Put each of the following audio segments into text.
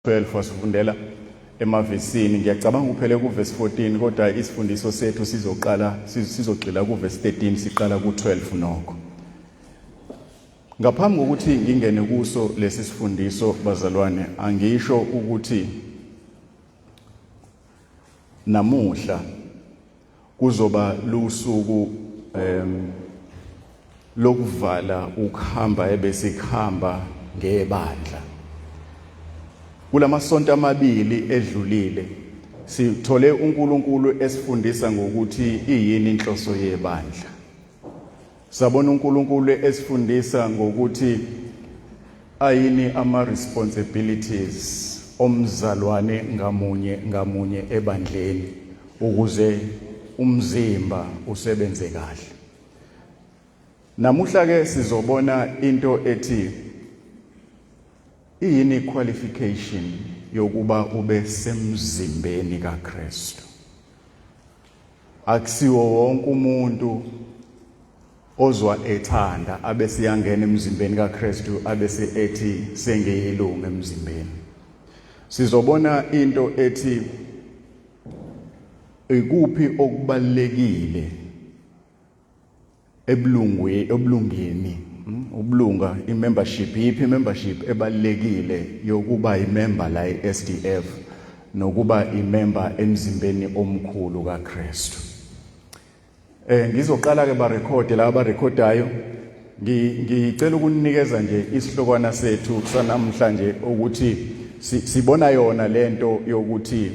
12 wasifundela emavesini. Ngiyacabanga uphele kuvesi 14, kodwa isifundiso sethu sizoqala sizogxila kuvesi 13, siqala ku-12 nokho. Ngaphambi kokuthi ngingene kuso lesi sifundiso bazalwane, angisho ukuthi namuhla kuzoba lusuku lokuvala ukuhamba ebesikhamba ngebandla. Kulamasonto amabili edlulile sithole uNkulunkulu esifundisa ngokuthi iyini inhloso yebandla. Sabona uNkulunkulu esifundisa ngokuthi ayini ama responsibilities omzalwane ngamunye ngamunye ebandleni ukuze umzimba usebenze kahle. Namuhla ke sizobona into ethi iyini qualification yokuba ube semzimbeni kaKristu. Akusiwo wonke umuntu ozwa ethanda abese yangena emzimbeni kaKristu abese ethi sengiyilungu emzimbeni. Sizobona into ethi ikuphi okubalekile ebulungwe ebulungeni ubulunga i-membership, yiphi i-membership ebalekile yokuba i-member la e-SDF nokuba i-member emzimbeni omkhulu kaKristu. Ngizoqala ke ba record la ba recordayo, ngicela ukunikeza nje isihlokwana sethu sanamhlanje ukuthi sibona yona lento yokuthi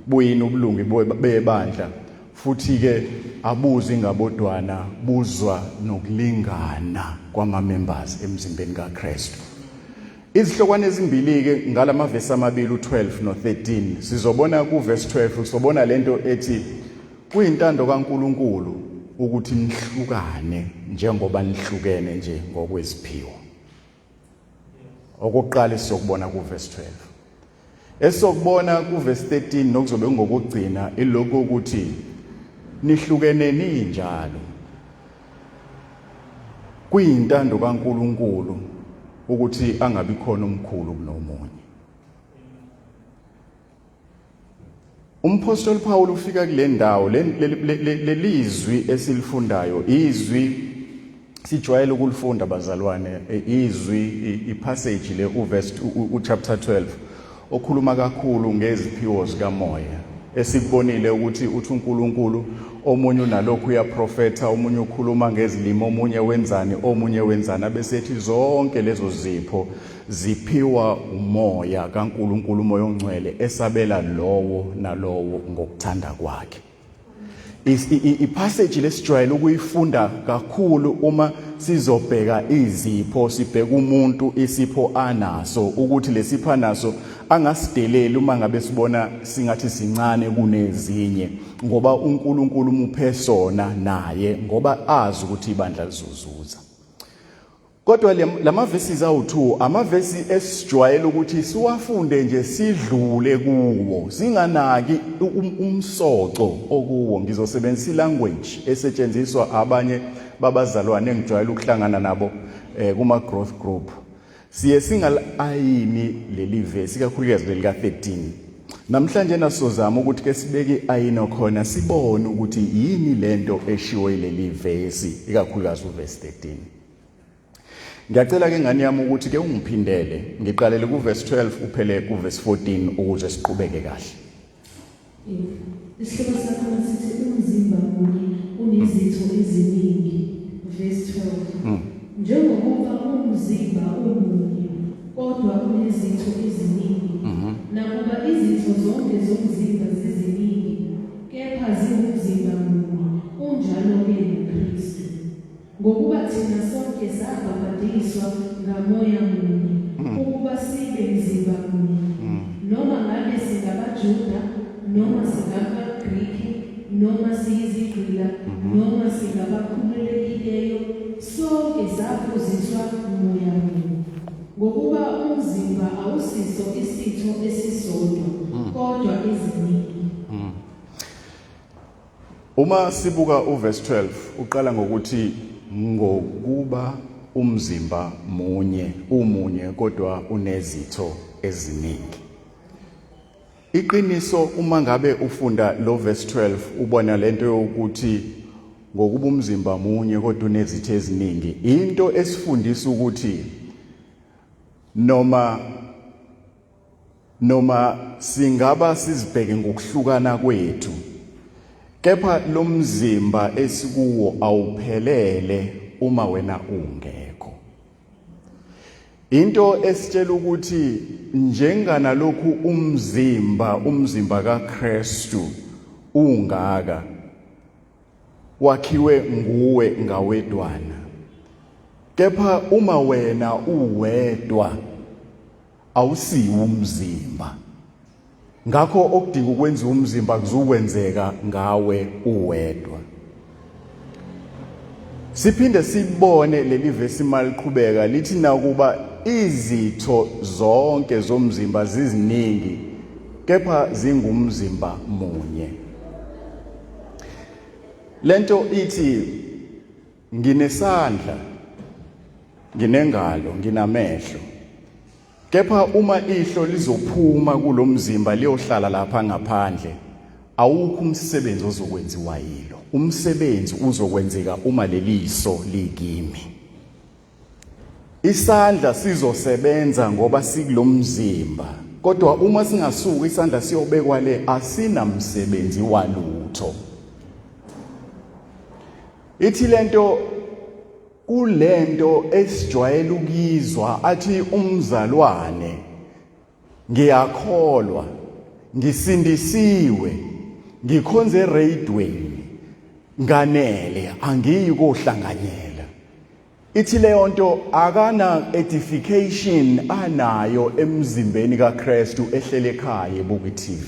buyini ubulungi bebandla, futhi ke abuzi ngabodwana, buzwa nokulingana kwama members emzimbeni kaKristu. Izihlokwana ezimbili ke ngalamavesi amabili, u12 no13. Sizobona ku verse 12, sizobona lento ethi kuyintando kaNkuluNkulu ukuthi nihlukane njengoba nihlukene nje ngokweziphiwo. Okokuqala sizokubona ku verse 12. Esokubona ku verse 13 nokuzobe ngokugcina ilokho ukuthi nihlukene ninjalo. Kuyintando kaNkuluNkulu ukuthi angabi khona omkhulu kunomunye. Umphostoli Paul ufika kule ndawo, lelizwi esilifundayo, izwi sijwayele ukulifunda bazalwane, izwi ipassage le, uverse uchapter 12 okhuluma kakhulu ngeziphiwo zikamoya, esikubonile ukuthi uthi uNkulunkulu omunye unalokhu uyaprofetha, omunye ukhuluma ngezilimi, omunye wenzani, omunye wenzani, abesethi zonke lezo zipho ziphiwa umoya kaNkulunkulu, umoya ongcwele, esabela lowo nalowo ngokuthanda kwakhe. Ipassage lesijwayele ukuyifunda kakhulu uma sizobheka izipho, sibheka umuntu isipho anaso, ukuthi lesipho anaso angasideleli uma ngabe sibona singathi sincane kunezinye, ngoba uNkulunkulu umuphe sona naye ngoba azi ukuthi ibandla lizozuza. Kodwa lama verses awu2 amavesi esijwayele ukuthi siwafunde nje sidlule kuwo, singanaki umsoco okuwo. Ngizosebenzisa ilanguage esetshenziswa abanye babazalwane engijwayele ukuhlangana nabo kuma growth group. Siye singalayini leli vesi, ikakhulukazi leli ka-13. Namhlanje nasozama ukuthi ke sibeke ayino khona, sibone ukuthi yini lento eshiwo yileli vesi, ikakhulukazi uverse 13. Ngiyacela ke ngane yami ukuthi ke ungiphindele, ngiqalele kuverse 12 uphele kuverse 14 ukuze siqhubeke kahle. Isihloko sakhona sithi umzimba munye unezitho eziningi. Verse 12. Njengokuba umzimba umunye kodwa unezitho eziningi. Nakuba izitho zonke zomzimba ziziningi, kepha ziwumzimba munye, unjalo-ke noKristu. Ngokuba thina sonke sabhabhadiswa ngaMoya munye ukuba sibe mzimba munye, noma ngabe singabaJuda noma singamaGriki noma siyizigqila noma singabakhululekileyo, sonke saphuziswa Moya munye. Ngokuba umzimba awusiso isitho esisodwa, kodwa eziningi. Uma sibuka uverse 12, uqala ngokuthi ngokuba umzimba munye, umunye kodwa unezitho eziningi. Iqiniso uma ngabe ufunda lo verse 12 ubona lento yokuthi ngokuba umzimba munye kodwa unezitho eziningi, into esifundisa ukuthi noma singaba sizibheke ngokuhlukana kwethu, kepha lo mzimba esikuwo awuphelele uma wena ungekho. Into esitshela ukuthi njenganalokhu umzimba kaKristu ungaka wakhiwe nguwe ngawedwana, kepha uma wena uwedwa awusiwo umzimba. Ngakho okudinga ukwenza umzimba kuzukwenzeka ngawe uwedwa. Siphinde sibone leli vesi maliqhubeka lithi nakuba izitho zonke zomzimba ziziningi kepha zingumzimba munye. Lento ithi nginesandla, nginengalo, nginamehlo. Kepha uma ihlo lizophuma kulomzimba liyohlala lapha ngaphandle, awukho umsebenzi ozokwenziwa yilo. Umsebenzi uzokwenzeka uma leliso likimi. Isandla sizosebenza ngoba sikulomzimba, kodwa uma singasuka isandla siyobekwa le, asinamsebenzi walutho. Ithi lento kulento esijwayele ukuyizwa athi umzalwane ngiyakholwa, ngisindisiwe, ngikhonze eradweni, nganele, angiyi kohlanganyela. Ithi leyo nto akana edification anayo emzimbeni kaKristu ehlele ekhaya ebuka iTV.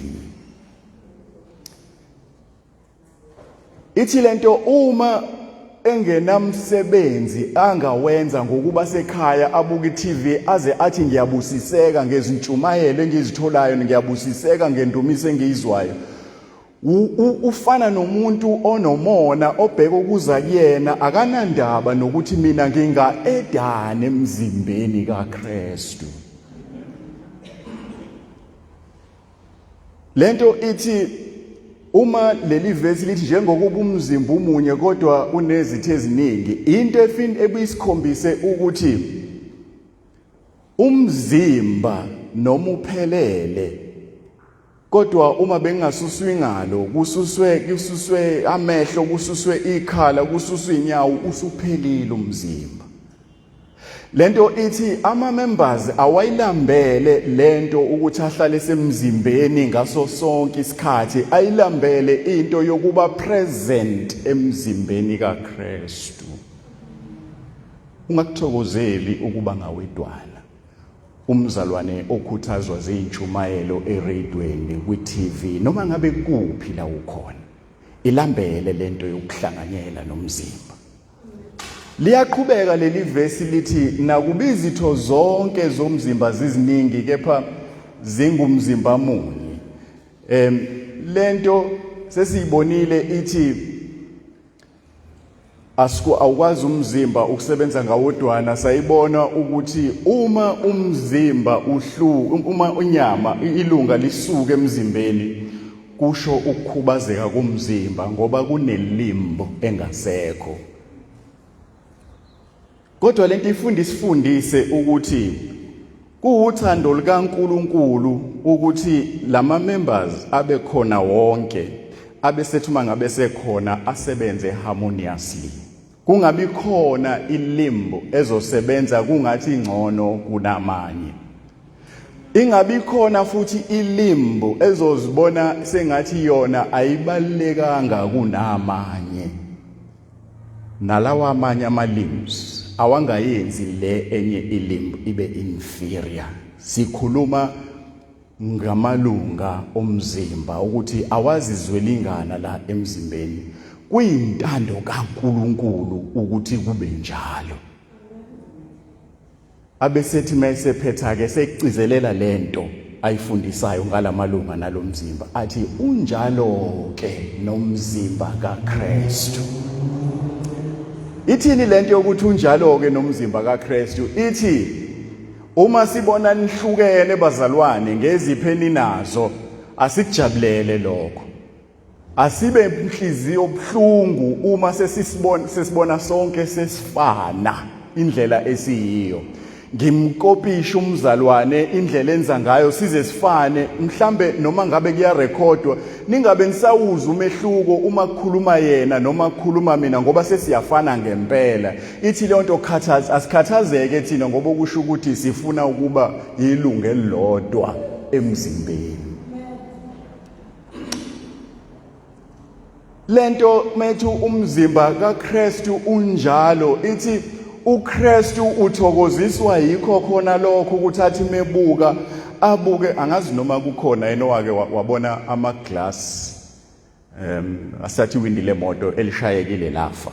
Ithi lento uma engenamsebenzi angawenza ngokuba sekhaya abuke iTV aze athi ngiyabusiseka ngezintshumayelo engizitholayo, ngiyabusiseka ngendumiso engiyizwayo, ufana nomuntu onomona obheka ukuza kuyena, akanandaba nokuthi mina nginga-edani emzimbeni kaKristu. Lento ithi uma leli vesi lithi njengokuba umzimba umunye kodwa unezitho eziningi, into ebuyisikhombise ukuthi umzimba noma uphelele kodwa uma bengasuswa ingalo, kususwe amehlo, kususwe ikhala, kususwe inyawo, usuphelile umzimba. Lento ithi ama members awayilambele lento ukuthi ahlale semzimbeni ngaso sonke isikhathi, ayilambele into yokuba present emzimbeni kaKristu. Ungakuthokozeli ukuba ngawedwana umzalwane okhuthazwa zintshumayelo eradweni, kwi-TV, noma ngabe kuphi la ukhona. Ilambele lento yokuhlanganyela nomzimba. Liyaqhubeka leli vesi lithi nakuba izitho zonke zomzimba ziziningi kepha zingumzimba munye. Lento sesiyibonile ithi asiku awukwazi umzimba ukusebenza ngawodwana. Sayibona ukuthi uma umzimba uhlu uma unyama ilunga lisuke emzimbeni kusho ukukhubazeka komzimba ngoba kunelimbo engasekho. Kodwa lento ifunda isifundise ukuthi kuwuthando likaNkuluNkulu ukuthi lama members abe khona wonke, abe sethi uma ngabe sekhona asebenze harmoniously, kungabi khona ilimbo ezosebenza kungathi ingcono kunamanye, ingabi khona futhi ilimbo ezozibona sengathi yona ayibalulekanga kunamanye. Nalawa amanye ama-limbs awangayenzi le enye ilimb ibe inferior. Sikhuluma ngamalunga omzimba ukuthi awazizwelingana la emzimbeni. Kuyintando kaNkuluNkulu ukuthi kube njalo. Abesethi mayesephetha ke sekucizelela lento ayifundisayo ngalamalunga nalomzimba, athi unjalo ke nomzimba kaKristu. Ithini lento yokuthi unjalo ke nomzimba kaKristu? Ithi uma sibona nihlukene bazalwane ngezipho eninazo, Asikujabulele lokho. Asibe inhliziyo obuhlungu uma sesisibona sesibona sonke sesifana indlela esiyiyo. Ngimkopisha umzalwane indlela enza ngayo size sifane, mhlambe noma ngabe kuyarekhodwa ningabe nisawuza umehluko uma kukhuluma yena noma kukhuluma mina, ngoba sesiyafana ngempela. Ithi leyo nto khathaza, asikhathazeke thina ngoba okusho ukuthi sifuna ukuba ilungu elilodwa emzimbeni. Lento methu umzimba kaKristu unjalo, ithi uKristu uthokoziswa yikho khona lokho ukuthi athi mebuka abuke. Angazi noma kukhona yena owake wabona ama glass asathi windi lemoto elishayekile lafa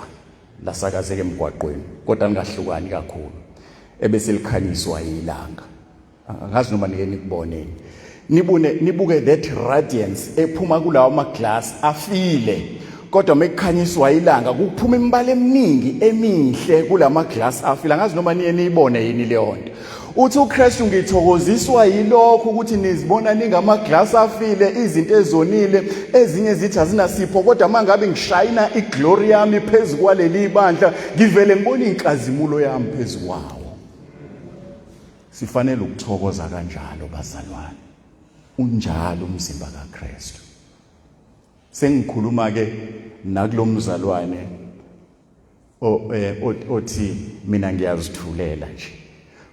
lasakazeka emgwaqweni, kodwa lingahlukani kakhulu, ebese likhanyiswa ilanga. Angazi noma nike nikuboneni, nibune nibuke that radiance ephuma kulawo ama glass afile, kodwa mekukhanyiswa ilanga kuphuma imibala eminingi emihle kulama glass afile. Angazi noma niye niyibone yini leyo nto. Uthi uKristu, ngithokoziswa yilokho ukuthi nizibona ningama glass afile, izinto ezonile, ezinye zithi azinasipho, kodwa mangabe ngishayina iglory yami phezu kwaleli bandla, ngivele ngibona inkazimulo yami phezu kwawo. Sifanele ukuthokoza kanjalo bazalwane. Unjalo umzimba kaKristu. Sengikhuluma ke nakulomzalwane othi mina ngiyazithulela nje,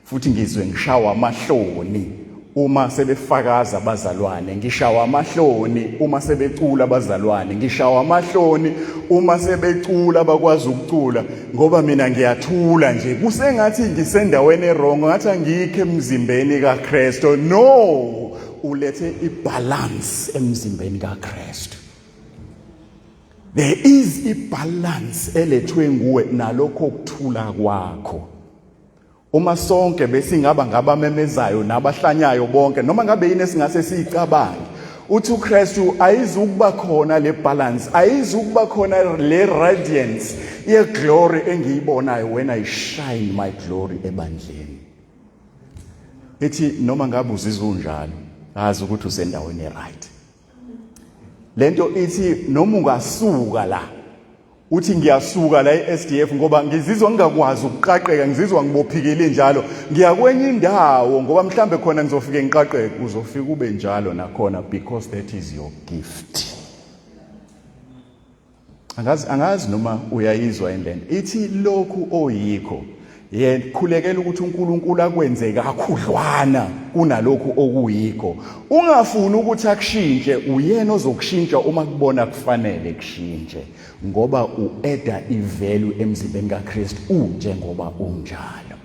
futhi ngizwe ngishawa amahloni uma sebefakaza abazalwane, ngishawa amahloni uma sebecula abazalwane, ngishawa amahloni uma sebecula abakwazi ukucula, ngoba mina ngiyathula nje, kusengathi ngisendaweni erong, ngathi angikho emzimbeni kaKristu. No, ulethe ibalance emzimbeni kaKristu. There is ibalance elethwe nguwe nalokho kuthula kwakho. Uma sonke besingaba ngabamemezayo nabahlanyayo bonke, noma ngabe yini esingase siyicabange, uthi uKristu ayizukuba khona le balance, ayizukuba khona le radiance ye glory engiyibonayo when I shine my glory ebandleni. Ithi noma ngabe uzizwa unjalo, azi ukuthi usendaweni right. Lento ithi noma ungasuka la, uthi ngiyasuka la e-SDF ngoba ngizizwa ngingakwazi ukuqaqeka, ngizizwa ngibophikile njalo, ngiya kwenye indawo ngoba mhlambe khona ngizofike ngiqaqeke. Uzofika ube njalo nakhona, because that is your gift. Angazi noma uyayizwa indlela ithi lokhu oyikho. Yena khulekela ukuthi uNkulunkulu akwenze kakhudlwana kunalokhu okuyikho. Ungafuni ukuthi akushintshe, uyena ozokushintsha uma kubona kufanele kushintshe, ngoba ueda ivalue emzimbeni kaKristu unjengoba unjalo.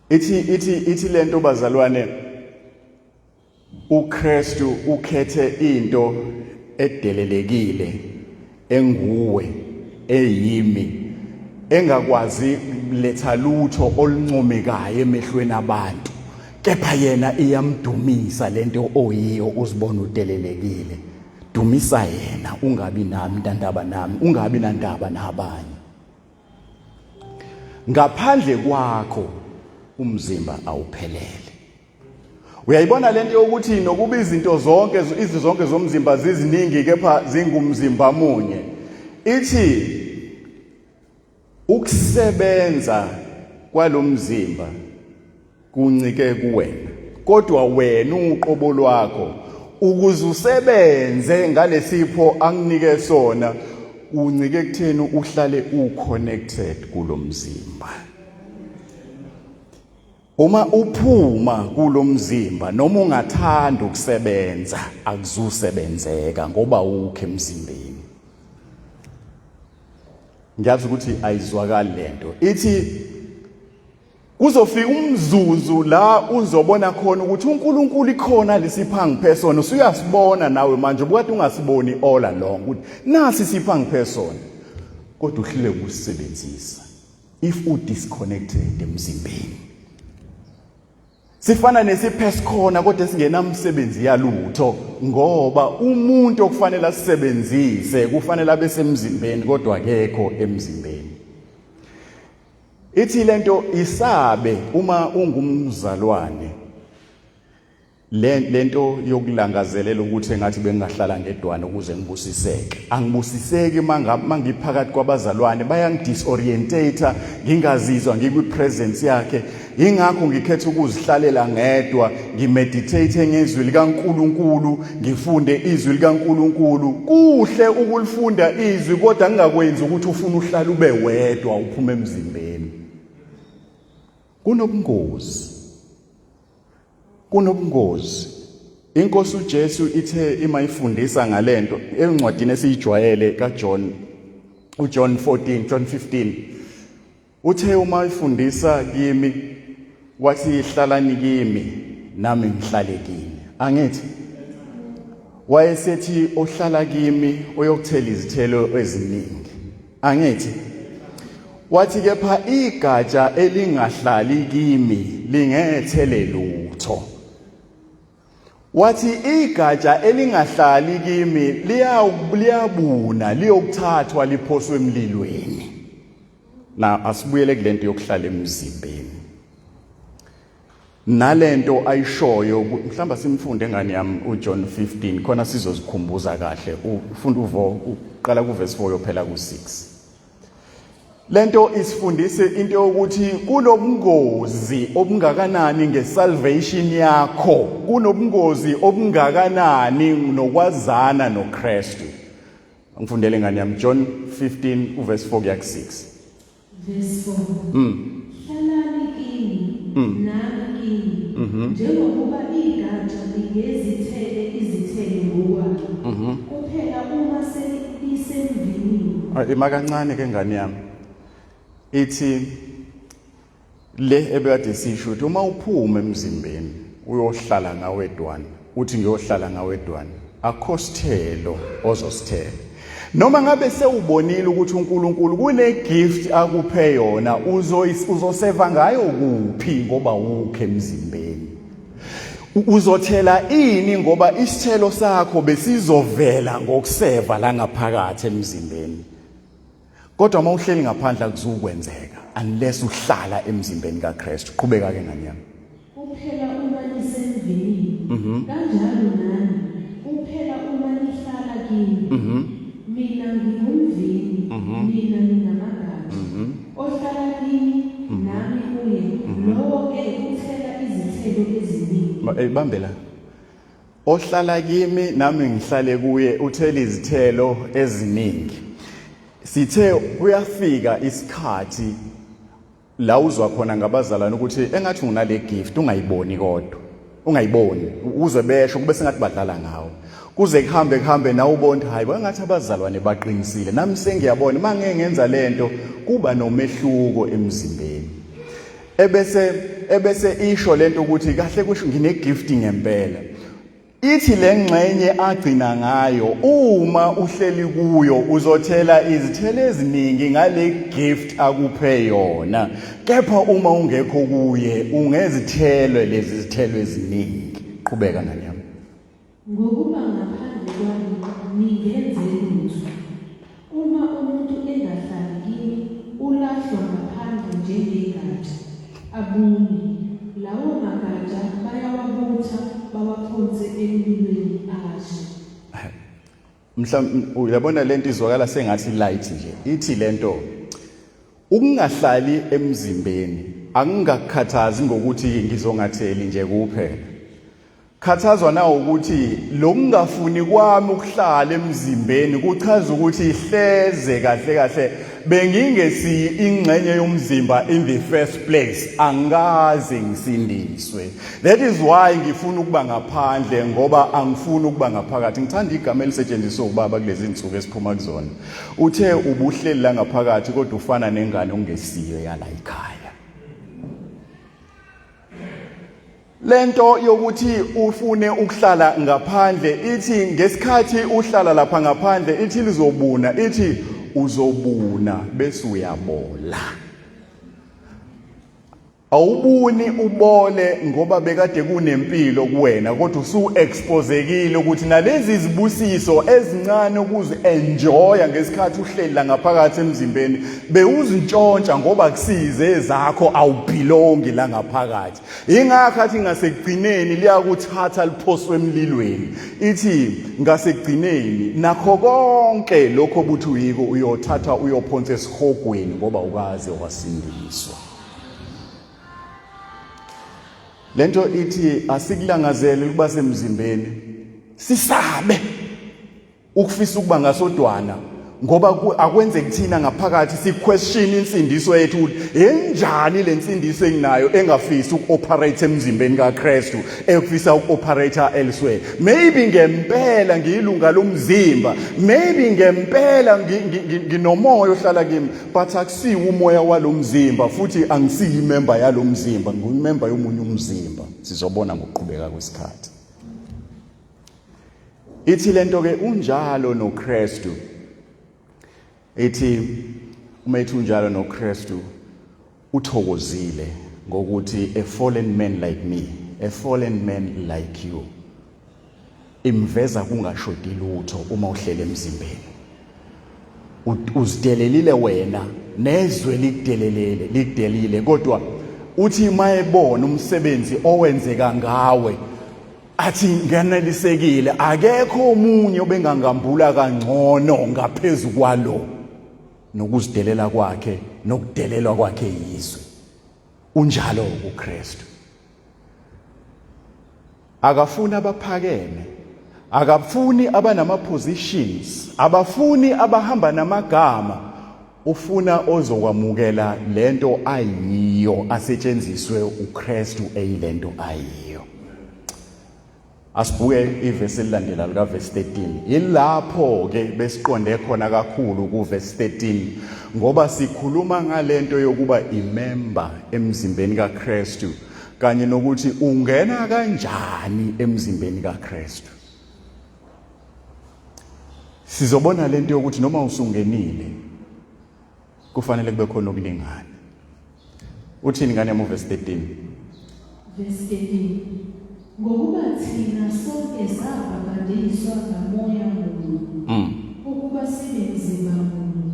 Ithi lento bazalwane, uKristu ukhethe into edelelekile enguwe eyimi, engakwazi letha lutho oluncomekayo emehlweni abantu, kepha yena iyamdumisa lento oyiyo. Uzibona udelelekile, dumisa yena, ungabi nami ntandaba nami, ungabi nandaba nabanye. Ngaphandle kwakho umzimba awuphelele. Uyayibona lento yokuthi nokuba izinto zonke, izinto zonke zomzimba ziziningi, kepha zingumzimba munye. Ithi ukusebenza kwalomzimba kuncike kuwena, kodwa wena uqobo lwakho ukuze usebenze ngalesipho anginike sona uncike kutheni uhlale uconnected kulomzimba. Uma uphuma kulomzimba, noma ungathanda ukusebenza, akuzusebenzeka ngoba ukho emzimbeni. Ngiyazi ukuthi ayizwakali lento. Ithi kuzofika umzuzu la uzobona khona ukuthi uNkulunkulu ikhona lesipha ngiphe sona. Usuyasibona nawe manje, ubukade ungasiboni all along ukuthi nasi isipha ngiphe sona, kodwa uhlule ukusebenzisa if u disconnected emzimbeni. Sifana nesiphe sikhona kodwa esingenamsebenzi yalutho, ngoba umuntu okufanele asisebenzise kufanele abe semzimbeni, kodwa akekho emzimbeni. Ithi lento isabe uma ungumzalwane. Le lento yokulangazelela ukuthi engathi bengingahlala ngedwana ukuze ngibusiseke. Angibusiseki mangiphakathi kwabazalwane, bayangidisorientate, ngingazizwa ngikwi presence yakhe. Ingakho ngikhetha ukuzihlalela ngedwa, ngimeditate ngezwi likaNkuluNkulu, ngifunde izwi likaNkuluNkulu. Kuhle ukulifunda izwi kodwa ngingakwenzi ukuthi ufuna uhlale ube wedwa uphume emzimbeni. Kunobungozi. Kunobungozi. Inkosi uJesu ithe ima ifundisa ngalento encwadini esiyijwayele kaJohn uJohn 14 John 15 uthe uma ifundisa kimi wathi hlalani kimi nami ngihlale kini angithi wayesethi ohlala kimi uyokuthela izithelo eziningi angithi wathi kepha igatsha elingahlali kimi lingethele lutho wathi igatsha elingahlali kimi liyabuna liyokuthathwa liphoswe emlilweni na asibuyele kulento yokuhlala emzimbeni nalento ayishoyo mhlawumbe simfunde ngane yami uJohn 15 khona sizozikhumbuza kahle ufunda uvo uqala kuverse 4 yophela ku6 lento isifundise into yokuthi kunobungozi obungakanani ngesalvation yakho kunobungozi obungakanani nokwazana noKristu ngifundele ngane yami John 15 uverse 4 kuya ku6 Verse 4. Hlalani kimi, nami kini, njengokuba igatsha lingezithele izithelo ngokwalo, kuphela uma selisemvinini. Ima kancane ke ngane yami. Ithi le ebekade sisho ukuthi uma uphuma emzimbeni uyohlala ngawedwana uthi ngiyohlala ngawedwana akho sithelo ozosithela noma ngabe sewubonile ukuthi uNkulunkulu kune gift akuphe yona uzoseva ngayo kuphi ngoba ukhe emzimbeni uzothela ini ngoba isithelo sakho besizovela ngokuseva la ngaphakathi emzimbeni Kodwa uma uhleli ngaphandle akuzukwenzeka unless uhlala emzimbeni kaKristu. Qhubeka ke ngane yami. Kuphela uma nisemvinini. Kanjalo nani kuphela uma nihlala kimi. Mina ngingumvini, nina ningamagatsha. Ohlala kimi nami kuye, lowo ke uthela izithelo eziningi. Bambe la. Ohlala kimi nami ngihlale kuye uthela izithelo eziningi. Sithe kuyafika isikhathi la uzwa khona ngabazalwane ukuthi engathi unale gift ungayiboni kodwa ungayiboni uzwe besho kube sengathi badlala ngawo kuze kuhambe kuhambe nawe ubone ukuthi hayi bangathi abazalwane baqinisile nami sengiyabona uma ngeke ngenza lento kuba nomehluko emzimbeni ebese ebese isho lento ukuthi kahle kusho ngine gift ngempela ithi lengxenye agcina ngayo uma uhleli kuyo uzothela izithelo eziningi ngale gift akuphe yona kepha uma ungekho kuye ungezithelwe lezi zithelo eziningi qhubeka ngane yami Ngokuba ngaphandle kwami ningenze lutho. Uma umuntu engahlali kimi, ulahlwa ngaphandle njengegatsha, abune. Lawo magatsha bayawabutha bawaphonse emlilweni ashe. Mhlawumbe uyabona lento izwakala sengathi light nje. Ithi lento ukungahlali emzimbeni akungakukhathazi ngokuthi ngizongatheli nje kuphela. Khathazwa na ukuthi lokungafuni kwami ukuhlala emzimbeni kuchaza ukuthi hleze kahle kahle bengingesi ingxenye yomzimba in the first place angikaze ngisindiswe that is why ngifuna ukuba ngaphandle ngoba angifuni ukuba ngaphakathi ngithanda igama elisetshenziswa ubaba kulezi insuku esiphuma kuzona uthe ubuhleli la ngaphakathi kodwa ufana nengane ongesiyo yala ekhaya Lento yokuthi ufune ukuhlala ngaphandle ithi ngesikhathi uhlala lapha ngaphandle ithi lizobuna ithi uzobuna bese uyabola. Awubuni ubole ngoba bekade kunempilo kuwena kodwa usu-exposekile ukuthi nalezi zibusiso ezincane ukuzi-enjoya ngesikhathi uhleli la ngaphakathi emzimbeni bewuzintshontsha ngoba kusize ezakho awubhilongi la ngaphakathi. Ingakho athi ngasekugcineni liyakuthatha liphoswe emlilweni. Ithi ngasekugcineni nakho konke lokho obuthi uyiko uyothatha uyophonsa esihogweni ngoba ukaze wasindiswa. Lento ithi asikulangazele ukuba semzimbeni sisabe ukufisa ukuba ngasodwana ngoba akwenzeki thina ngaphakathi si-question insindiso yethu ukuthi enjani le nsindiso enginayo engafisi uku-operate emzimbeni kaKristu ekufisa uku-operate elsewhere. Maybe ngempela ngiyilunga lomzimba, maybe ngempela nginomoya ohlala kimi, but akusiwo umoya walomzimba futhi angisiyi member yalomzimba, ngiyimember yomunye umzimba. Sizobona ngokuqhubeka kwesikhathi. Ithi lento ke unjalo noKristu. Ithi uma ethi unjalo noKristu uthokozile ngokuthi a fallen man like me, a fallen man like you imveza kungashodi lutho uma uhlele emzimbeni. Uzidelelile wena nezwe likudelelele likudelile kodwa uthi mayebona umsebenzi owenzeka ngawe athi ngenelisekile akekho omunye obengangambula kangcono ngaphezu kwalo nokuzidelela kwakhe nokudelelwa kwakhe yizwe. Unjalo uKristu. Akafuni abaphakeme, akafuni abanama positions, abafuni abahamba namagama, ufuna ozokwamukela lento ayiyo, asetshenziswe uKristu eyilento ayiyo. Asibuke ivesi elilandela likavesi 13. Yilapho ke besiqonde khona kakhulu kuvesi 13 ngoba sikhuluma ngalento yokuba imember emzimbeni kaKristu kanye nokuthi ungena kanjani emzimbeni kaKristu. Sizobona lento yokuthi noma usungenile kufanele kube khona ukulingana. Uthini ngane yami verse 13? Verse 13. Ngokuba thina sonke sabhabhadiswa ngamoya munye. Ukuba sibe mzimba munye.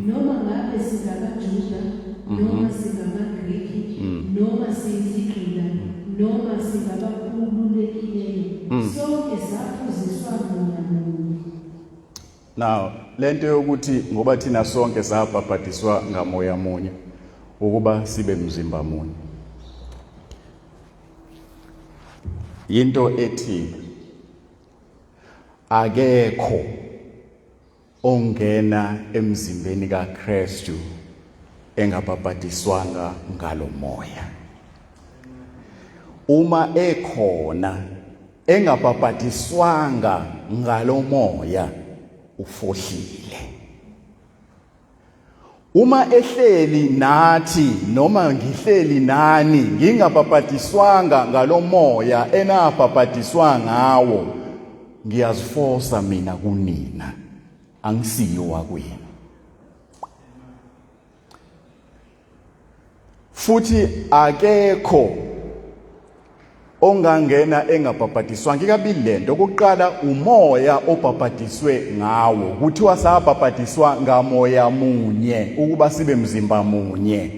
Noma ngabe singamaJuda mm-hmm. noma singamaGreki noma siyizigqila noma singabakhululekileyo sonke saphuziswa moya munye. Now lento yokuthi ngoba thina sonke sabhabhadiswa ngamoya munye ukuba sibe mzimba munye yinto ethi akekho ongena emzimbeni kaKristu engabhabhadiswanga ngalomoya. Uma ekhona engabhabhadiswanga ngalomoya ufohlile. Uma ehleli nathi noma ngihleli nani ngingabhabhadiswanga ngalomoya enabhabhadiswa ngawo ngiyazifosa mina kunina angisiyo wakwenu. Futhi akekho ongangena engabhabhadiswanga. Ikabili lento. Okokuqala umoya obhabhadiswe ngawo, kuthiwa sabhabhadiswa ngamoya munye ukuba sibe mzimba munye.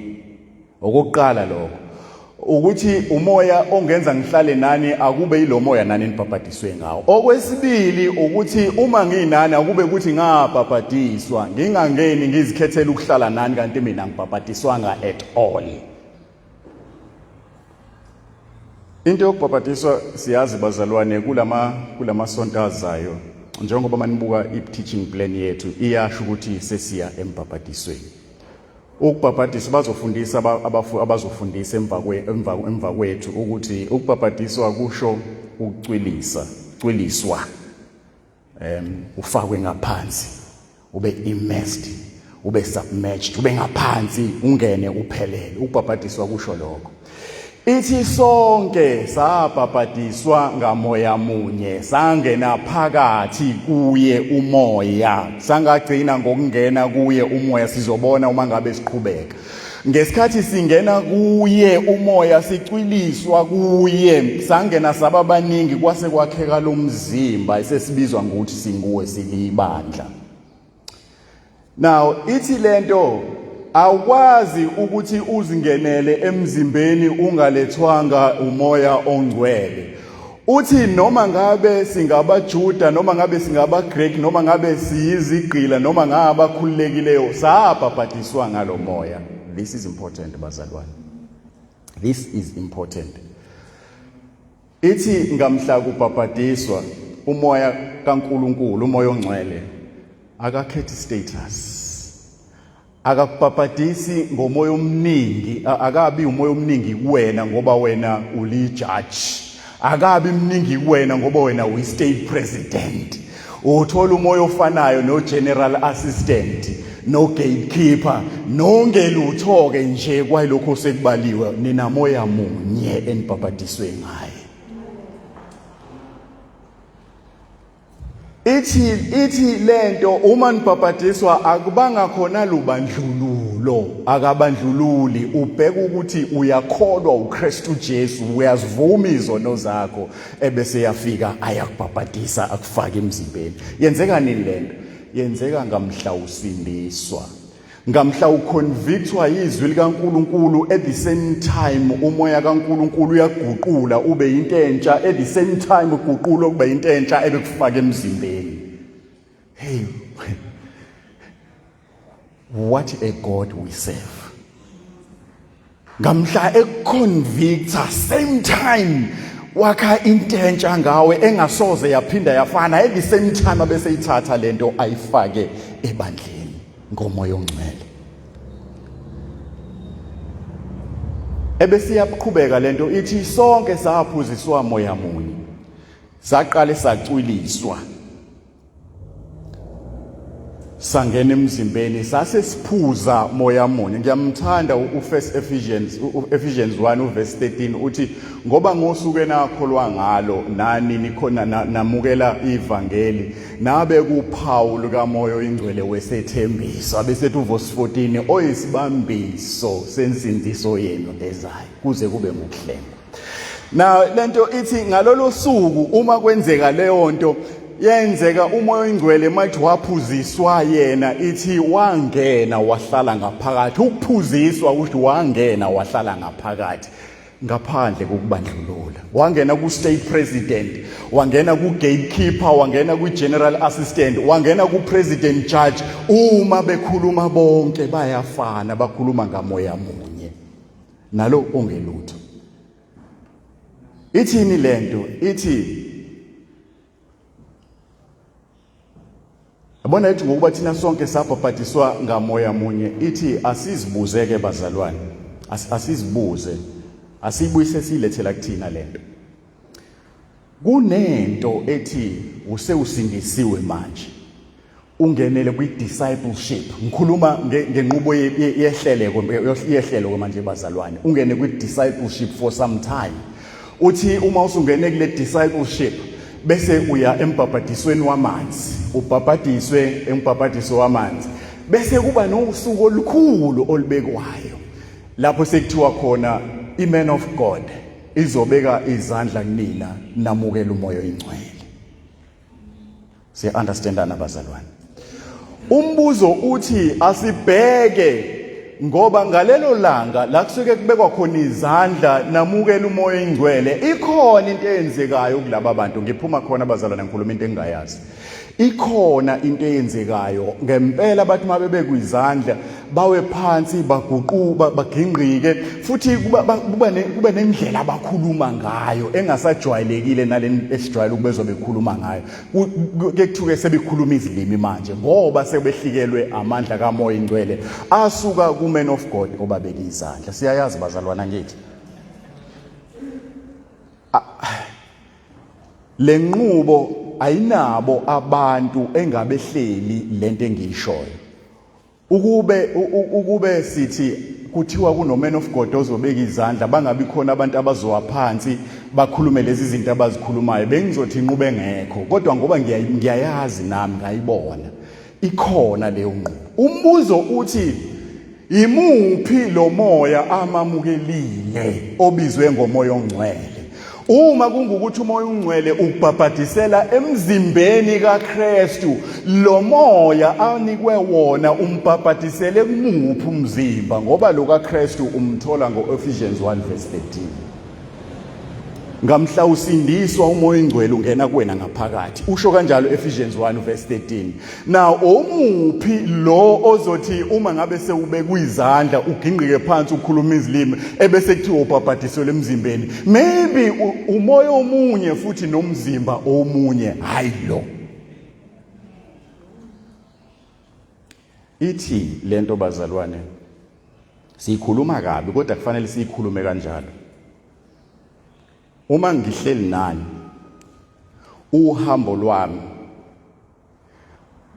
Okokuqala lokho ukuthi umoya ongenza ngihlale nani akube yilomoya nani nibhabhadiswe ngawo. Okwesibili ukuthi uma nginani akube ukuthi ngabhabhadiswa, ngingangeni ngizikhethela ukuhlala nani kanti mina ngibhabhadiswanga at all. Into yokubhabhadiswa siyazi bazalwane kulamasonto azayo njengoba manibuka i-teaching plan yethu iyasho ukuthi sesiya embhabhadisweni. Ukubhabhadiswa bazofundisa abazofundisa emva kwethu ukuthi ukubhabhadiswa kusho ukucwilisa, cwiliswa. Ufakwe ngaphansi, ube immersed, ube submerged, ube ngaphansi, ungene uphelele. Ukubhabhadiswa kusho lokho. Ithi sonke sabhabhadiswa ngamoya munye, sangena phakathi kuye umoya, sangagcina ngokungena kuye umoya. Sizobona uma ngabe siqhubeka. Ngesikhathi singena kuye umoya sicwiliswa kuye, sangena saba baningi, kwase kwakheka lomzimba esesibizwa ngokuthi singuwe, silibandla. Now ithi lento awukwazi ukuthi uzingenele emzimbeni ungalethwanga umoya ongcwele. Uthi noma ngabe singabaJuda, noma ngabe singabaGreek, noma ngabe siyizigqila, noma ngabakhululekileyo, sabhabhadiswa ngalo moya. This is important bazalwane, this is important. Ithi ngamhla kubhabhadiswa umoya kaNkuluNkulu, umoya ongcwele akakhethi status, akakubhabhadisi ngomoya omningi, akabi umoya omningi kuwena ngoba wena ulijaji, akabi mningi kuwena ngoba wena uyi-state president. Uthola umoya ofanayo no-general assistant no-gatekeeper nongelutho-ke nje kwayilokhu osekubaliwe, ninamoya munye enibhabhadiswe ngaye. Ithi lento uma nibhabhadiswa akubanga khona lubandlululo, akabandlululi, ubheka ukuthi uyakholwa uKristu Jesu, uyazivuma izono zakho, ebese yafika ayakubhabhadisa akufake emzimbeni. Yenzeka nini lento? Yenzeka ngamhla usindiswa, ngamhla uconvictwa izwi likaNkuluNkulu. At the same time umoya kaNkuluNkulu uyaguqula ube into entsha, at the same time uguqula kube into entsha ebekufaka emzimbeni. Hey, what a God we serve. Ngamhla ekuconvicta, same time wakha into entsha ngawe engasoze yaphinda yafana, at the same time abese ithatha lento ayifake ebandleni ngomoya ongcwele. Ebese iyaqhubeka lento, ithi sonke saphuziswa moya munye, saqale sacwiliswa, sangena emzimbeni, sase siphuza moya munye. Ngiyamthanda uFirst Ephesians, uEphesians 1 uverse 13, uthi ngoba ngosuku enakholwa ngalo nani nikhona namukela ivangeli, nabe kuphawu lukamoya oyingcwele wesethembiso, abesethi uverse 14 oyisibambiso sensindiso yenu ezayo kuze kube ngukuhlengwa. Na lento ithi ngalolo suku uma kwenzeka leyo nto yenzeka, umoya oyingcwele mathi waphuziswa yena, ithi wangena wahlala ngaphakathi. Ukuphuziswa ukuthi wangena wahlala ngaphakathi ngaphandle kokubandlulula, wangena ku-state president, wangena ku-gatekeeper, wangena kwi-general assistant, wangena ku-president judge. Uma bekhuluma bonke bayafana, bakhuluma ngamoya munye nalo ongelutho. Ithini lento? Ithi yabona, ithi ngokuba thina sonke sabhabhadiswa ngamoya munye. Ithi asizibuze ke bazalwane, asizibuze, asiyibuyise siyilethela kuthina lento. Kunento ethi usewusindisiwe manje, ungenele kwi-discipleship. Ngikhuluma ngenqubo yehleleko, yehlelo manje bazalwane. Ungene kwi-discipleship for some time. Uthi uma usungene kule discipleship, bese uya embhabhadisweni wamanzi, ubhabhadiswe embhabhadiso wamanzi, bese kuba nosuku olukhulu olubekwayo lapho sekuthiwa khona i-man of God izobeka izandla kunina, namukela umoya oyingcwele. Siya understandana bazalwane? Umbuzo uthi asibheke, ngoba ngalelo langa la kusuke kubekwa khona izandla namukela umoya oyingcwele, ikhona into eyenzekayo kulaba bantu. Ngiphuma khona bazalwane, ngikhuluma into engingayazi. Ikhona into eyenzekayo ngempela, bathi uma bebekwa izandla bawe phansi, baguquka, bagingqike, futhi kuba nendlela abakhuluma ngayo engasajwayelekile naleni esijwayele ukubezwa bekhuluma ngayo. Ke kuthuke sebekhuluma izilimi manje ngoba sebehlikelwe amandla kamoya ingcwele asuka ku-man of God obabeka izandla. Siyayazi bazalwana, ngithi le nqubo ayinabo abantu engabehleli lento engiyishoyo. Ukube sithi kuthiwa kuno man of God ozobeka izandla, bangabi khona abantu abazowa phansi bakhulume lezi zinto abazikhulumayo, bengizothi inqubo engekho. Kodwa ngoba ngiyayazi nami, ngayibona ikhona leyo nqubo. Umbuzo uthi Imuphi lo moya amamukelile obizwe ngomoya ongcwele? Uma kungukuthi umoya ongcwele ukubhabhadisela emzimbeni kaKristu, lo moya anikwe wona umbhabhadisele kumuphi umzimba? Ngoba lo kaKristu umthola ngo-Ephesians 1 verse 13. Ngamhla usindiswa umoya ingcwele ungena kuwena ngaphakathi. Usho kanjalo Ephesians 1 verse 13. Now omuphi lo ozothi uma ngabe sewubekwa izandla ugingqike phansi ukhuluma izilimi ebese kuthiwa ubhabhadiselwe emzimbeni. Maybe umoya omunye futhi nomzimba omunye hayi lo. Ithi lento bazalwane siyikhuluma kabi kodwa kufanele siyikhulume kanjalo. Uma ngihleli nani uhambo lwami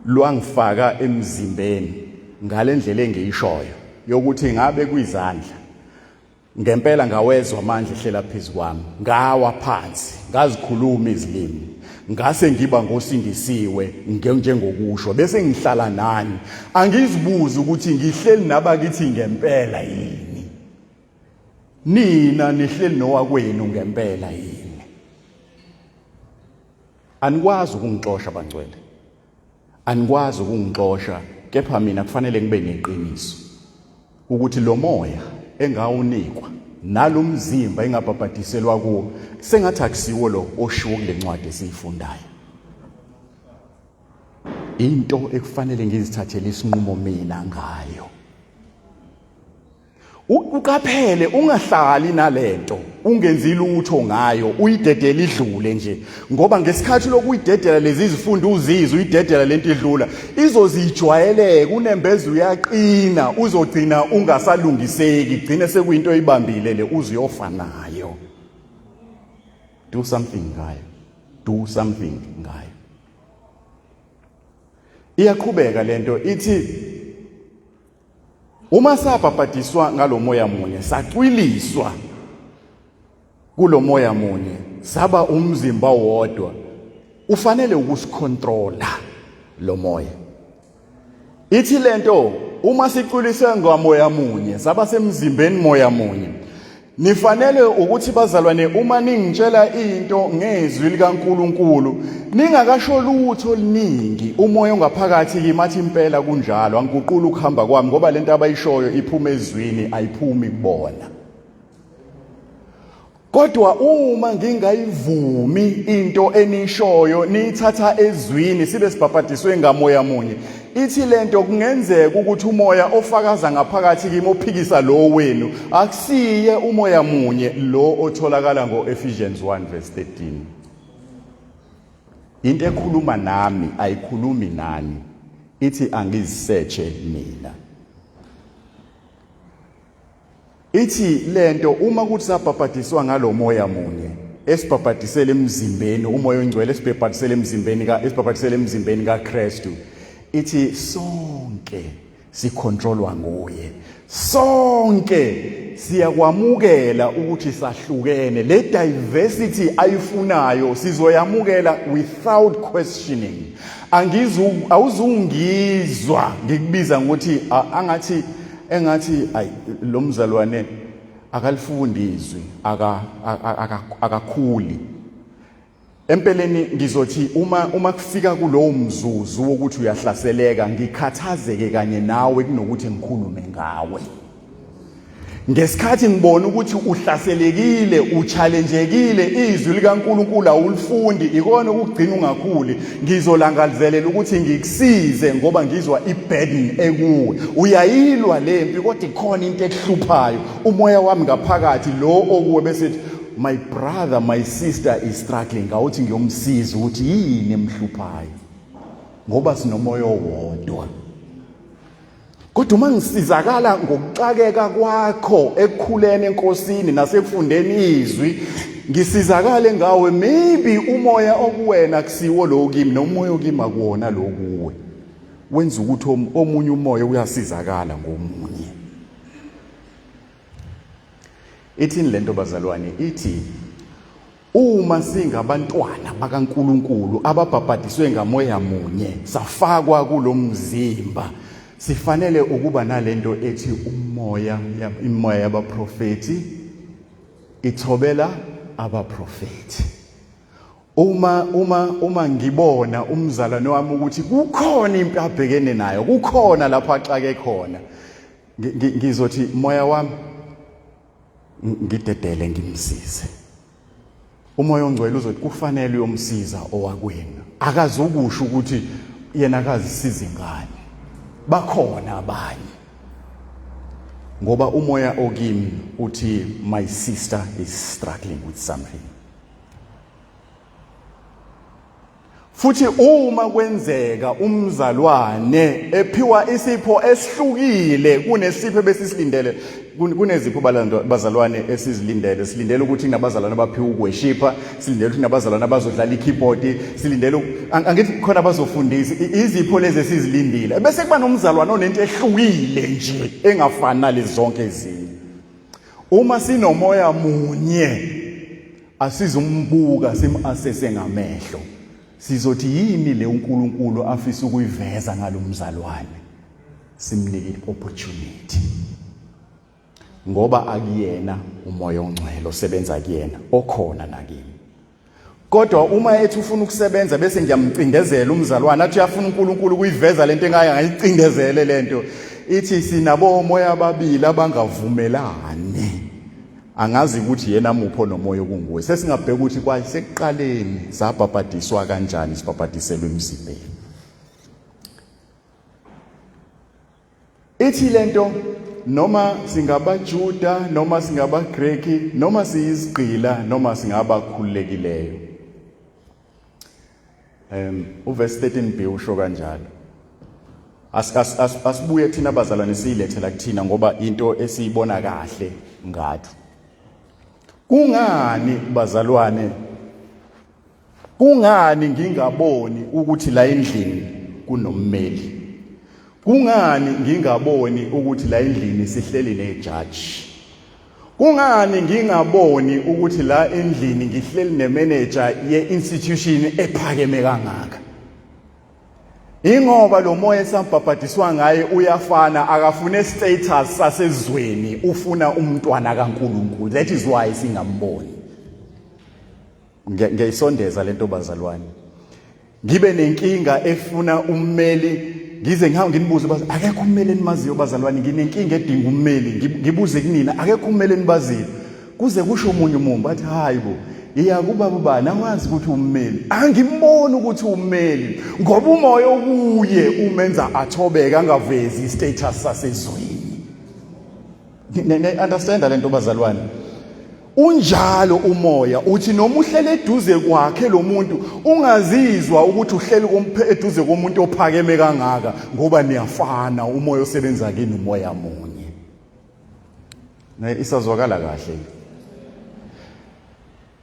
lwangifaka emzimbeni ngalendlela engiyishoyo yokuthi ngabe kwizandla ngempela ngawezwa amandla ehlela phezu kwami ngawa phansi ngazikhuluma izilimi ngase ngiba ngosindisiwe njengokusho bese ngihlala nani angizibuzi ukuthi ngihleli nabakithi ngempela yini nina nihleli nowakwenu ngempela yini Anikwazi ukungixosha bangcwele. Anikwazi ukungixosha kepha mina kufanele ngibe neqiniso ukuthi lo moya engawunikwa nalomzimba engabhabhadiselwa kuwo sengathi akusiwo lo oshiwo kule ncwadi esiyifundayo. Into ekufanele ngizithathele isinqumo mina ngayo. Uqaphele ungahlali nalento ungenzi lutho ngayo uyidedele idlule nje ngoba ngesikhathi lokuyidedela lezi zifundo uzizwe uyidedela lento idlula izozijwayeleka unembeza uyaqina uzogcina ungasalungiseki gcine sekuyinto oyibambile le uzuyofa nayo. Do something ngayo, do something ngayo. Iyaqhubeka lento ithi Uma sabhabhadiswa ngalomoya munye, sacwiliswa kulomoya munye, saba umzimba wodwa. Ufanele ukusicontrola lo moya. Ithi lento uma sicwiliswe ngamoya munye, saba semzimbeni moya munye. Nifanele ukuthi bazalwane uma ningitshela into ngezwi likaNkuluNkulu ningakasho lutho oluningi umoya ongaphakathi kimi athi impela kunjalo angiguqula ukuhamba kwami ngoba lento abayishoyo iphuma ezwini ayiphumi kubona. Kodwa uma ngingayivumi into enishoyo niyithatha ezwini sibe sibhabhadiswe ngamoya munye Ithi lento kungenzeka ukuthi umoya ofakaza ngaphakathi kimi ophikisa lo wenu akusiye umoya munye lo otholakala ngo-Ephesians 1 verse 13. Into ekhuluma nami ayikhulumi nani, ithi angizisearche mina. Ithi lento uma kuthi sabhabhadiswa ngalomoya munye esibhabhadisele emzimbeni umoya ongcwele esibhabhadisele emzimbeni ka esibhabhadisele emzimbeni kaKristu ithi sonke sicontrolwa nguye sonke siyakwamukela ukuthi sahlukene le diversity ayifunayo sizoyamukela without questioning angizu awuzungizwa ngikubiza ngokuthi angathi engathi ay lo mzalwane akalifundi izwi aka akakhuli empeleni ngizothi uma uma kufika kulowo mzuzu wokuthi uyahlaseleka ngikhathazeke kanye nawe kunokuthi ngikhulume ngawe Ngesikhathi ngibona ukuthi uhlaselekile, uchallenjekile, izwi likaNkulunkulu awulifundi, ikona ukugcina ungakhuli. Ngizolangazelela ukuthi ngikusize ngoba ngizwa iburden ekuwe. Uyayilwa lempi kodwa ikhona into ekuhluphayo. Umoya wami ngaphakathi lo okuwe bese my brother, my sister is struggling. Ngawuthi ngiyomsiza ukuthi yini emhluphayo. Ngoba sinomoya owodwa. Kodwa uma ngisizakala ngokuxakeka kwakho ekukhuleni enkosini nasekufundeni izwi ngisizakale ngawe maybe umoya okuwena kusiwo lo kimi nomoya okimi akuwona lo kuwe wenza ukuthi omunye umoya uyasizakala ngomunye. Ithini lento bazalwane? Ithi uma singabantwana bakaNkuluNkulu ababhabhadiswe ngamoya munye safakwa kulomzimba. Sifanele ukuba nalento ethi umoya, imoya yabaprofeti ithobela abaprofeti. Uma ngibona umzalwane wami ukuthi kukhona impi abhekene nayo, kukhona lapho axake khona, ngizothi moya wami ngidedele ngimsize. Umoya ongcwele uzothi kufanele uyomsiza owakwenu. Akazukusho ukuthi yena akazisiza ingane, bakhona abanye, ngoba umoya okimi uthi my sister is struggling with something. Futhi uma kwenzeka umzalwane ephiwa isipho esihlukile kunesipho ebesisilindele, kunezipho bazalwane esizilindele, silindele ukuthi kunabazalwane abaphiwa ukweshipha, silindele ukuthi kunabazalwane abazodlala i-keyboard, silindele angithi khona abazofundisa izipho lezi esizilindile, bese kuba nomzalwane onento ehlukile nje engafani nalezi zonke ezinye. Uma sinomoya munye asizumbuka simasese ngamehlo, sizothi yini le uNkulunkulu afisa ukuyiveza ngalomzalwane, simnike opportunity, ngoba akuyena umoya ongcwele osebenza kuyena okhona nakimi. Kodwa uma ethi ufuna ukusebenza bese ngiyamcindezela umzalwane, athi uyafuna uNkulunkulu ukuyiveza lento engake ngayicindezele lento, ithi sinabo omoya ababili abangavumelani, angazi ukuthi yena mupho nomoya okunguwe. Sesingabheka ukuthi kwasekuqaleni sabhabhadiswa kanjani, sibhabhadiselwe emzimbeni. Ithi lento noma singabaJuda noma singabaGreki noma siyizigqila noma singabakhululekileyo. Uverse 13b usho kanjalo. Asibuye thina bazalwane siyilethela kuthina ngoba into esiyibona kahle ngathi. Kungani bazalwane, kungani ngingaboni ukuthi la endlini kunommeli? Kungani ngingaboni ukuthi la endlini sihleli nejaji? Kungani ngingaboni ukuthi la endlini ngihleli nemanager ye-institution ephakeme kangaka? Ingoba lo moya esambhabhadiswa ngaye uyafana, akafune status sasezweni, ufuna umntwana kaNkulunkulu. That is why singamboni. Ngiyayisondeza lento bazalwane. Ngibe nenkinga efuna ummeli, ngize ngihambe nginibuze bazi akekho ummeli enimaziyo bazalwane, nginenkinga edinga ummeli, ngibuze kunina akekho ummeli enibaziyo. Kuze kusho omunye umuntu athi hayi bo, iya kubaba ubani awazi ukuthi ummeli, angimboni ukuthi ummeli, ngoba umoya okuye umenza athobeke angavezi istatus sasezweni. Ne understand lento bazalwane? Unjalo umoya, uthi noma uhlele eduze kwakhe lo muntu ungazizwa ukuthi uhleli eduze komuntu ophakeme kangaka, ngoba niyafana, umoya osebenza kini umoya munye. Ne isazwakala kahle.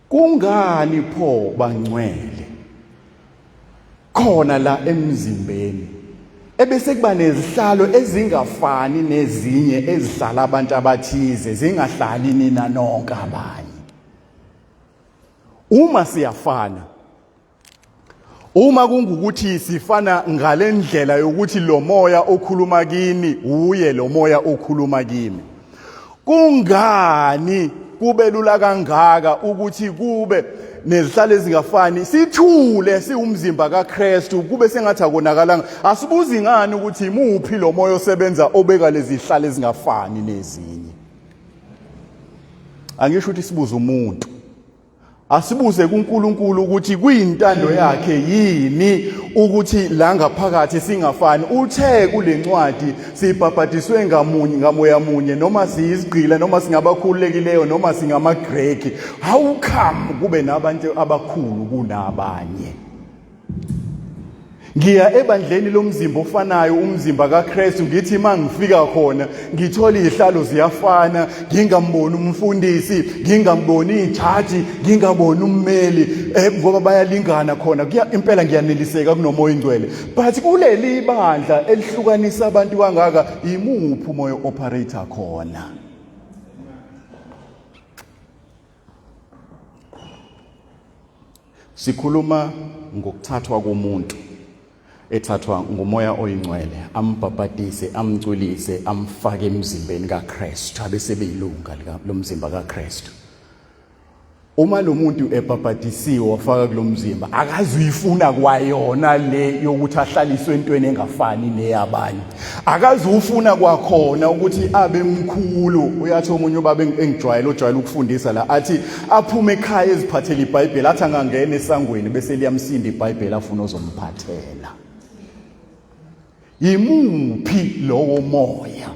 Kungani pho bangcwele khona la emzimbeni ebese kuba nezihlalo ezingafani nezinye ezihlala abantu abathize, zingahlali nina nonke abanye? Uma siyafana, uma kungukuthi sifana ngalendlela yokuthi lo moya okhuluma kini uye lo moya okhuluma kimi, kungani kube lula kangaka ukuthi kube nezihlalo ezingafani, sithule siwumzimba kaKristu, kube sengathi akonakalanga? Asibuzi ngani ukuthi imuphi lo moya osebenza obeka lezi zihlalo ezingafani nezinye? Angisho ukuthi sibuze umuntu, asibuze kuNkulunkulu ukuthi kuyintando yakhe yini ukuthi la ngaphakathi singafani. Uthe kulencwadi sibhabhadiswe ngamunye ngamoya munye, noma siyizigqila noma singabakhululekileyo noma singamaGreki. How come kube nabantu abakhulu kunabanye? Ngiya ebandleni lomzimba ofanayo, umzimba kaKristu, ngithi mangifika khona ngithola izihlalo ziyafana, ngingamboni umfundisi, ngingamboni ijaji, ngingaboni ummeli, ngoba bayalingana khona. Kuya impela ngiyaneliseka kunomoya ingcwele. But kuleli bandla elihlukanisa abantu kangaka, imuphi umoya operator khona? Sikhuluma ngokuthathwa komuntu. ethathwa ngumoya oyingcwele ambhabhadise amculise amfake emzimbeni kaKristu abe sebeyilunga lomzimba kaKristu. Uma lo muntu ebhabhadisiwe wafaka kulomzimba akazuyifuna kwayona le yokuthi ahlaliswe entweni engafani neyabanye, akazufuna kwakhona ukuthi abe mkhulu. Uyathi omunye ubaba engijwayele ojwayele ukufundisa la athi aphume ekhaya eziphathele iBhayibheli, athi angangena esangweni bese liyamsinda iBhayibheli afuna ozomphathela. Yimuphi lowo moya?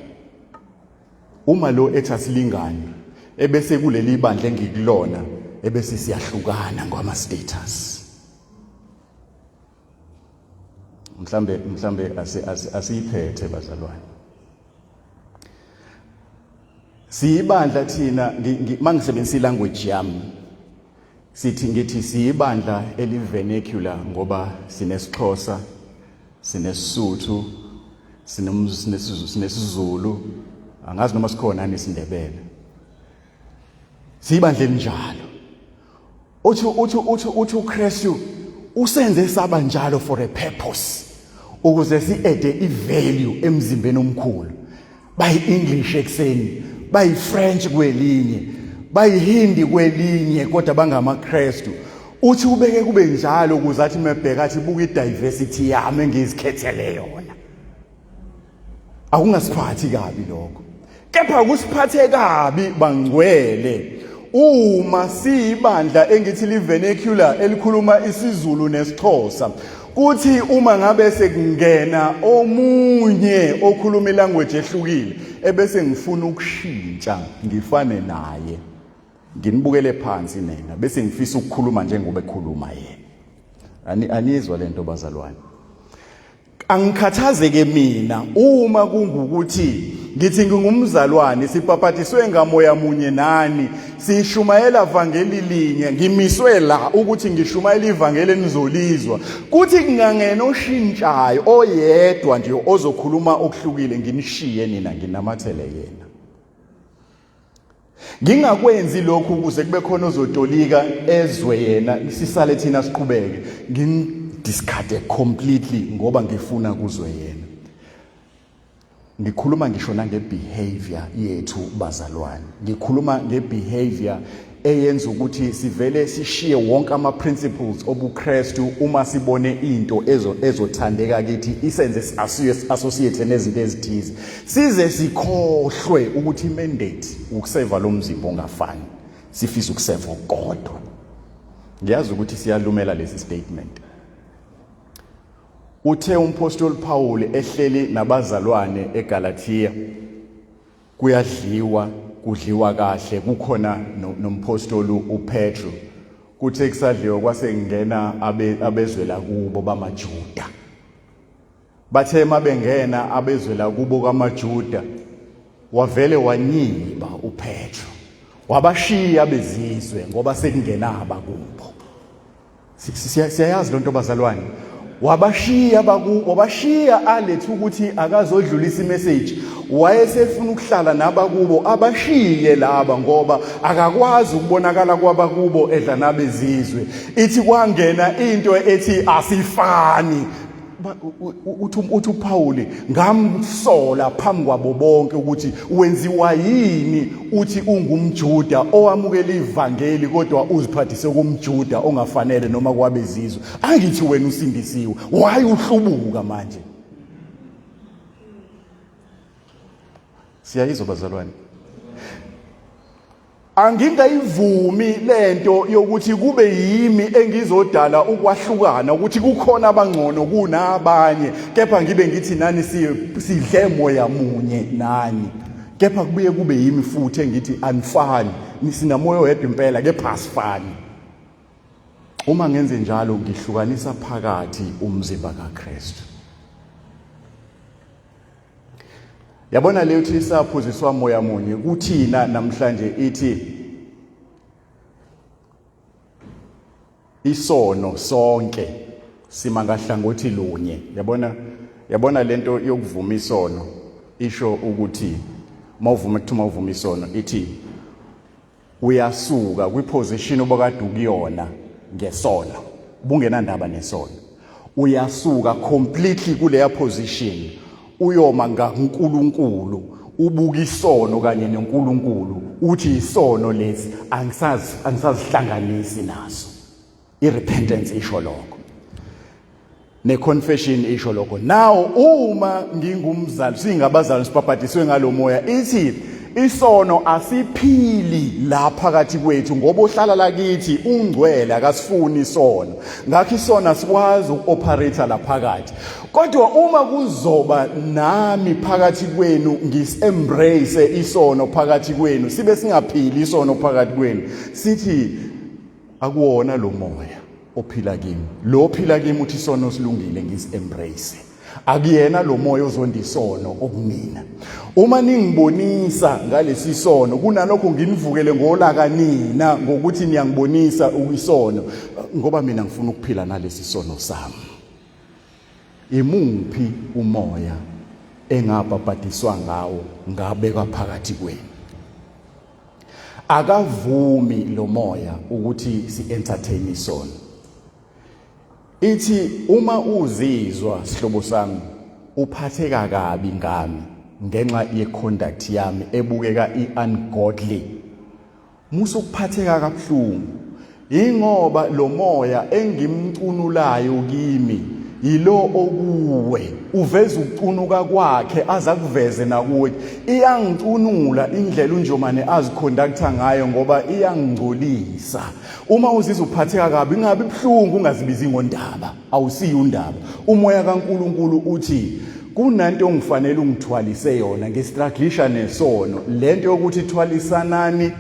Uma lo ethi asilingani ebese kuleli bandla engikulona ebese siyahlukana ngama status. Mhlambe mhlambe asiyiphethe bazalwane. Siyibandla thina, mangisebenzisa ilanguage yami sithi ngithi siyibandla elivernacular ngoba sinesixhosa, sinesisuthu, sinesizulu, angazi noma sikhona yini isindebele. Siyibandla elinjalo. Uthi uthi uthi uthi uKristu usenze saba njalo for a purpose, ukuze si-ede i-value emzimbeni omkhulu. Bayi-English ekuseni, bayi-French kwelinye, bayi-Hindi kwelinye, kodwa bangamaKristu. Uthi ubeke kube njalo ukuze athi mebheka athi buka i-diversity yami engizikhethele yona. Akungasiphathi kabi lokho, kepha kusiphathe kabi bangcwele uma siyibandla engithi li-vernacular elikhuluma isiZulu nesiXhosa, kuthi uma ngabe sekungena omunye okhuluma ilanguage ehlukile ebese ngifuna ukushintsha ngifane naye, nginibukele phansi nina, bese ngifisa ukukhuluma njengoba ekhuluma yena. Anizwa lento bazalwane? Angikhathazeke mina uma kungukuthi ngithi ngingumzalwane, sibhabhadiswe ngamoya munye nani, sishumayela vangeli linye, ngimiswe la ukuthi ngishumayela ivangeli enizolizwa, kuthi kungangena oshintshayo oyedwa nje ozokhuluma okuhlukile, nginishiye nina nginamathele yena. Ngingakwenzi lokhu ukuze kube khona ozotolika ezwe yena, sisale thina siqhubeke. Ngimdiscard completely ngoba ngifuna kuzwe yena. Ngikhuluma ngisho nangebehavior yethu bazalwane. Ngikhuluma ngebehavior eyenza ukuthi sivele sishiye wonke ama principles obuKristu uma sibone into ezothandeka kithi, isenze associate nezinto ezithize, size sikhohlwe ukuthi mandate ukuseva lo mzimba ongafani, sifisa ukuseva kodwa. Ngiyazi ukuthi siyalumela lesi statement. Uthe umpostoli Paul ehleli nabazalwane eGalatia, kuyadliwa, kudliwa kahle, kukhona nompostoli uPetru. Kuthe kusadliwa kwase kungena abezwela kubo bamaJuda. Bathe mabengena abezwela kubo kamaJuda, wavele wanyiba uPetru, wabashiya abezizwe ngoba sekungena abakubo. Siyayazi lonto bazalwane. Wabashiya baku wabashiya alethe ukuthi akazodlulisa imessage, wayesefuna ukuhlala nabakubo, abashiye laba ngoba akakwazi ukubonakala kwabakubo edla nabezizwe. Ithi kwangena into ethi asifani. Uthi uthi uPaul ngamsola phambi kwabo bonke ukuthi wenziwa yini uthi ungumJuda owamukela ivangeli kodwa uziphathise kumJuda ongafanele noma kwabezizwe, angithi wena usindisiwe, why uhlubuka manje? Siyayizwa bazalwane? Angingayivumi lento yokuthi kube yimi engizodala ukwahlukana ukuthi kukhona abangcono kunabanye, kepha ngibe ngithi nani sidle moya munye nani, kepha kubuye kube yimi futhi engithi anifani, sinamoya oyedwa impela kepha asifani. Uma ngenze njalo ngihlukanisa phakathi umzimba kaKristu. Yabona leyo thi saphuziswa moya munye kuthina namhlanje, ithi isono sonke sima ngahlangothi lunye. Yabona, yabona lento yokuvuma isono isho ukuthi mawuvuma, kuthi mawuvuma isono ithi uyasuka kwiposition obokade ukuyona ngesono, ubungenandaba nesono. Uyasuka completely kuleya position uyoma ngakuNkulunkulu, ubuka isono kanye noNkulunkulu, uthi isono lesi angisazi, angisazihlanganisi naso. I-repentance isho lokho, ne-confession isho lokho. Now uma ngingumzali, singabazali, sibhabhadiswe ngalomoya, ithi isono asiphili la phakathi kwethu, ngoba ohlala lakithi ungcwele, akasifuni isono. Ngakho isono asikwazi uku-operate la phakathi. Kodwa uma kuzoba nami phakathi kwenu, ngis-embrace isono phakathi kwenu, sibe singaphili isono phakathi kwenu, sithi akuwona lo moya ophila kimi. Lo ophila kimi uthi isono silungile, ngis-embrace. Akuyena lo moya ozonda isono okumina. Uma ningibonisa ngalesi sono, kunalokho nginivukele ngolaka nina ngokuthi niyangibonisa isono, ngoba mina ngifuna ukuphila nalesi sono sami. Imuphi umoya engabhabhadiswa ngawo ngabekwa phakathi kwenu? Akavumi lo moya ukuthi si-entertain isono. Ithi uma uzizwa, sihlobo sami, uphatheka kabi ngami ngenxa ye-conduct yami ebukeka i-ungodly, musa ukuphatheka kabuhlungu, ingoba lo moya engimcunulayo kimi yilo okuwe, uveza ukucunuka kwakhe aza kuveze nakuwe. Iyangicunula indlela uNjomane aziconducta ngayo, ngoba iyangingcolisa. Uma uzizwa uphatheka kabi, ingabi buhlungu, ungazibizi ngondaba, awusiyi undaba. Umoya kaNkuluNkulu uthi kunanto ongifanele ungithwalise yona, ngistrugglisha nesono. Lento yokuthi thwalisanani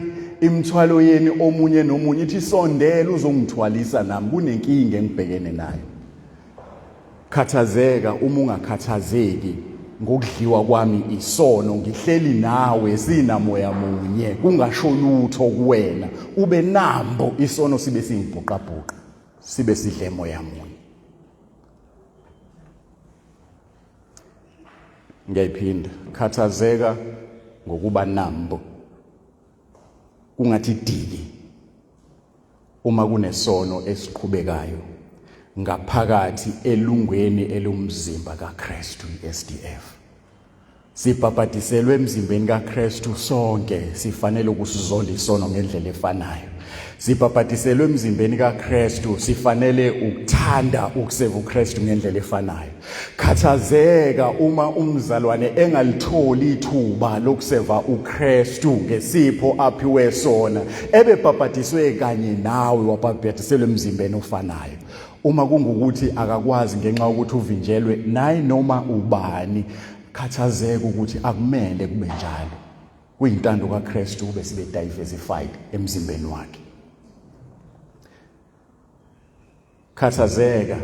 imithwalo yenu omunye nomunye, ithi sondela uzongithwalisa nami, kunenkinga engibhekene nayo. Khathazeka uma ungakhathazeki ngokudliwa kwami isono, ngihleli nawe, sinamoya munye, kungasho lutho kuwena, ube nambo isono sibe singibhuqabhuqa, sibe sidle moya munye. Ngiyayiphinda, khathazeka ngokuba nambo, kungathi diki uma kunesono esiqhubekayo ngaphakathi elungweni elumzimba kaKristu, iSDF. Sibhabhadiselwe emzimbeni kaKristu sonke, sifanele ukusizonda isono ngendlela efanayo. Sibhabhadiselwe emzimbeni kaKristu, sifanele ukuthanda ukuseva uKristu ngendlela efanayo. Khathazeka uma umzalwane engalitholi ithuba lokuseva uKristu ngesipho aphiwe sona, ebebhabhadiswe kanye nawe, wabhabhadiselwe emzimbeni ofanayo. Uma kungukuthi akakwazi ngenxa yokuthi uvinjelwe naye noma ubani, khathazeka ukuthi akumele kube njalo. Kuyintando kaKristu kube sibe diversified emzimbeni wakhe. Khathazeka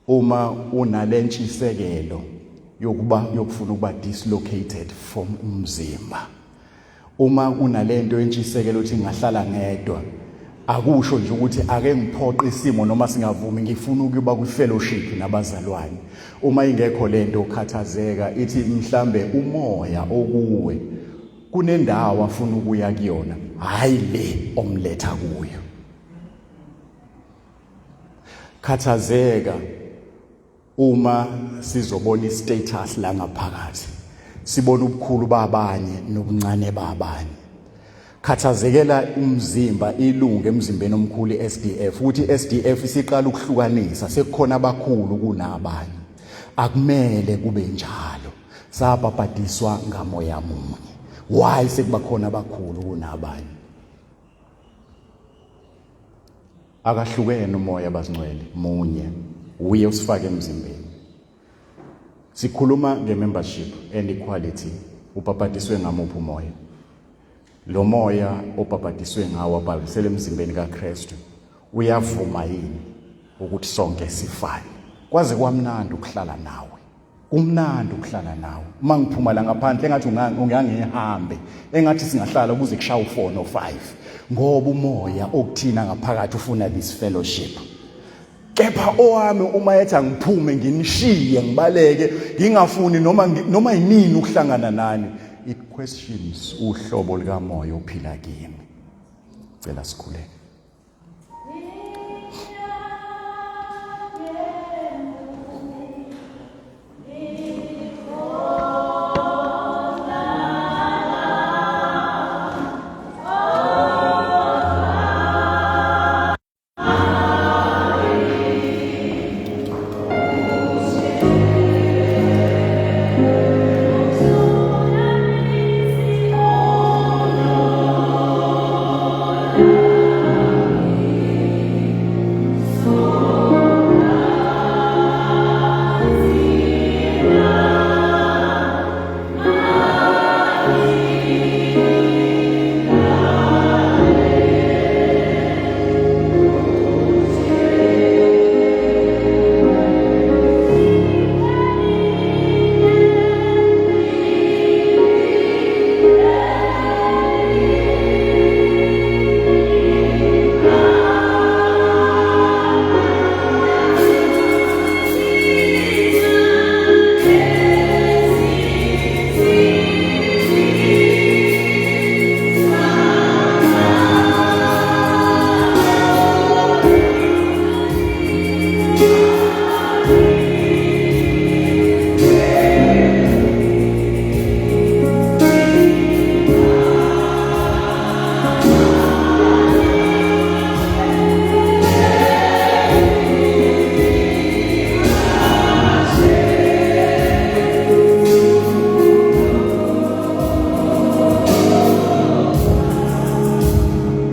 uma unalentshisekelo yokuba yokufuna ukuba dislocated from umzimba. Uma unalento yentshisekelo ukuthi ngingahlala ngedwa, akusho nje ukuthi ake ngiphoqe isimo noma singavumi, ngifuna ukuba kwi-fellowship nabazalwane. Uma ingekho lento, khathazeka, ithi mhlambe umoya okuwe kunendawo afuna ukuya kuyona, hayi le omletha kuyo. Khathazeka uma sizobona istatus la ngaphakathi, sibona ubukhulu babanye nobuncane babanye. Khathazekela umzimba, ilungu emzimbeni omkhulu iSDF, ukuthi iSDF isiqala ukuhlukanisa, sekukhona abakhulu kunabanye. Akumele kube njalo, sabhabhadiswa ngamoya munye, why sekuba khona abakhulu kunabanye? Akahlukene umoya bazingcwele, munye uye usifake emzimbeni. Sikhuluma nge-membership and equality. Ubhabhadiswe ngamuphi umoya? Lo moya obhabhadiswe ngawo, abhalisele emzimbeni kaKristu, uyavuma yini ukuthi sonke sifane? Kwaze kwamnandi ukuhlala nawe, kumnandi ukuhlala nawe. Uma ngiphuma la ngaphandle engathi ungangihambe, engathi singahlala kuze kushaye u4 no5, ngoba umoya okuthina ngaphakathi ufuna this fellowship. Kepha owami uma ethi angiphume nginishiye ngibaleke, ngingafuni noma yinini ukuhlangana nani, it questions uhlobo likamoya ophila kimi. Cela sikhuleke.